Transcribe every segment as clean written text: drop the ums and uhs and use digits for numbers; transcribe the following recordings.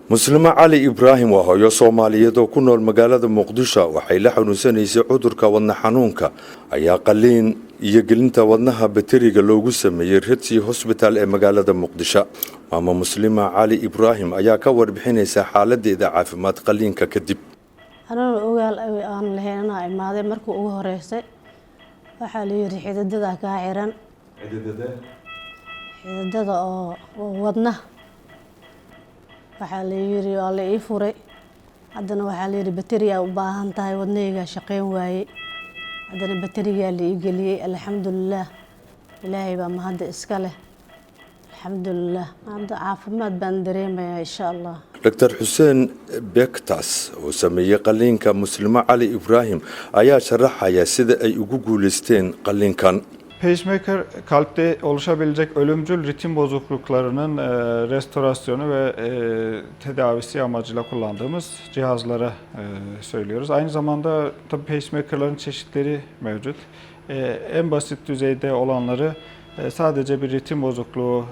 Muslimo Cali Ibraahim waa hooyo Soomaaliyeed oo ku nool magaalada Muqdisho. Waxay la xanuunsanaysay cudurka wadna xanuunka, ayaa qaliin iyo gelinta wadnaha bateriga loogu sameeyey Red Sea Hospital ee magaalada Muqdisho. Maama Muslima Cali Ibraahim ayaa ka warbixinaysa xaaladeeda caafimaad qaliinka kadib. Anana ogaal aan lahayn anaa imaaday. Markii ugu horeysay waxaa la yiri xididada kaa xiran, xididada oo wadnaha. Waxaa la yiri waa la ii furay. Haddana waxaa la yiri bateriyaa u baahan tahay. Wadnahaygaa shaqeyn waayey. Haddana baterigaa la ii geliyey. Alxamdulilaah, Ilaahay baa mahadda iska leh. Alxamdulilah, hadda caafimaad baan dareemayaa, insha Allah. Dr Xuseen Bektas oo sameeyey qaliinka Muslimo Cali Ibraahim ayaa sharaxaya sida ay ugu guuleysteen qaliinkan. Pacemaker, kalpte oluşabilecek ölümcül ritim bozukluklarının restorasyonu ve tedavisi amacıyla kullandığımız cihazlara söylüyoruz. Aynı zamanda tabii pacemakerların çeşitleri mevcut. En basit düzeyde olanları sadece bir ritim bozukluğu,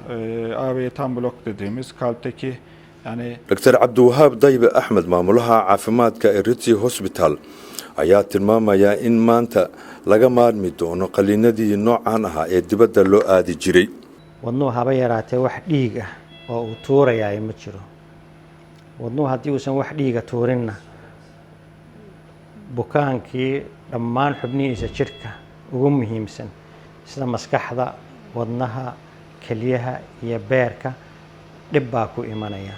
AV tam blok dediğimiz kalpteki yani Dr Cabdiwahaab Daybe Axmed, maamulaha caafimaadka ee Red Sea Hospital, ayaa tilmaamaya in maanta laga maarmi doono qaliinadii noocan ahaa ee dibadda loo aadi jiray. Wadnuhu haba yaraatee wax dhiig ah oo uu tuurayaay ma jiro. Wadnuhu haddii uusan wax dhiiga tuurinna, bukaankii dhammaan xubnihiisa jidhka ugu muhiimsan, sida maskaxda, wadnaha, kelyaha iyo beerka, dhib baa ku imanaya.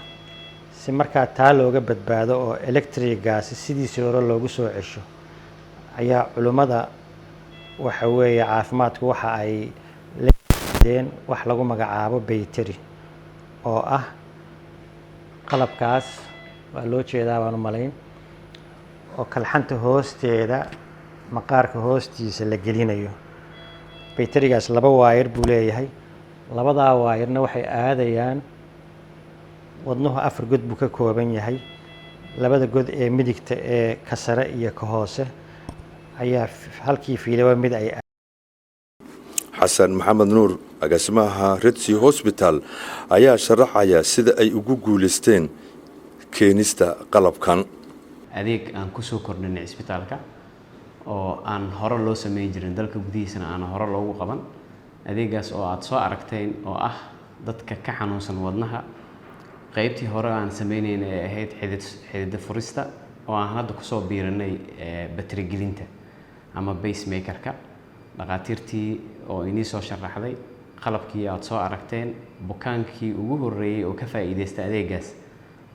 Si markaa taa looga badbaado oo electrigaasi sidiisii hore loogu soo cesho, ayaa culimmada waxa weeye caafimaadku waxa ay leedeen wax lagu magacaabo bayteri, oo ah qalabkaas waa loo jeedaa baan u malayn, oo kalxanta hoosteeda, maqaarka hoostiisa la gelinayo. Bayterigaas laba waayar buu leeyahay. Labadaa waayarna waxay aadayaan wadnuhu. Afar god buu ka kooban yahay. Labada god ee midigta ee ka sare iyo ka hoose ayaa halkii fiilaba mid ay Xasan Maxamed Nuur, agaasimaha Red Sea Hospital, ayaa sharaxaya sida ay ugu guuleysteen keenista qalabkan. Adeeg aan kusoo kordhinay cisbitaalka oo aan hore loo sameyn jirin, dalka gudihiisana aan hore loogu qaban, adeegaas oo aada soo aragteen, oo ah dadka ka xanuunsan wadnaha, qeybtii hore aan sameynayna ee ahayd xidid xidida furista, oo aan hadda kusoo biirinay baterigelinta ama pacemakerka. Dhakhaatiirtii oo inii soo sharaxday qalabkii aada soo aragteen, bukaankii ugu horreeyey oo ka faa'iideysta adeegaas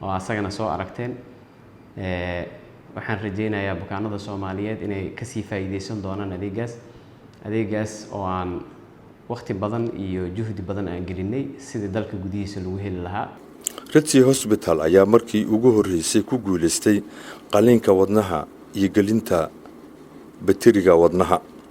oo asagana soo aragteen. Waxaan rajeynayaa bukaanada Soomaaliyeed inay kasii faa'iideysan doonaan adeegaas, adeegaas oo aan waqti badan iyo juhdi badan aan gelinay sidii dalka gudihiisa lagu heli lahaa. Red Sea Hospital ayaa markii ugu horreysay ku guuleystay qaliinka wadnaha iyo gelinta bateriga wadnaha.